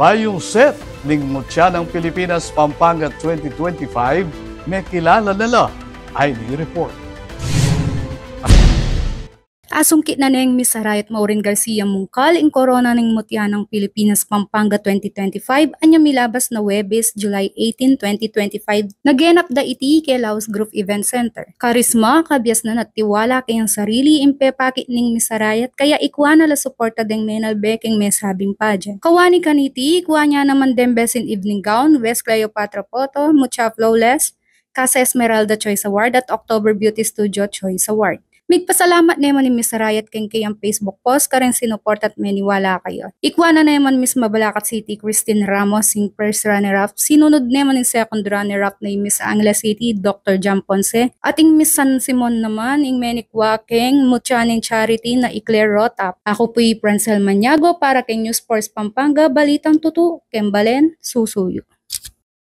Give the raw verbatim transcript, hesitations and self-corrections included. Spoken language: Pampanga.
Bayung set ning Mutya ng Pilipinas Pampanga twenty twenty-five, mekilala na la. Ay, ni report. Asungkit na neng Miss Harayat Maureen Garcia Mungkal ing korona ning Mutya ng Pilipinas Pampanga twenty twenty-five, anya milabas na Huwebes, July eighteen, twenty twenty-five. Naganap da iti keng Laos Group Event Center. Karisma, kabiasnan at tiwala keng sarili ing pepakit ning Miss Harayat, kaya ikua na la suporta deng menalbe keng mesabing pageant. Kawani kaniti, ikua na naman deng Best in Evening Gown, West Cleopatra Photo, Mutya Flawless, Casa Esmeralda Choice Award at October Beauty Studio Choice Award. Migpasalamat ne man ing Miss Harayat keng keyang Facebook post kareng sinuporta at meniwala kaya. Ikua na ne man Miss Mabalacat City Christine Ramos ing first runner-up, sinunud ne man ing second runner-up na ing Miss Angeles City, Doctor John Ponce, at ing Miss San Simon naman ing menikua keng Mutya ning Charity na i Claire Rotap. Aku pu i Francel Maniago para keng News Force Pampanga, balitang tutu keng balen susuyu.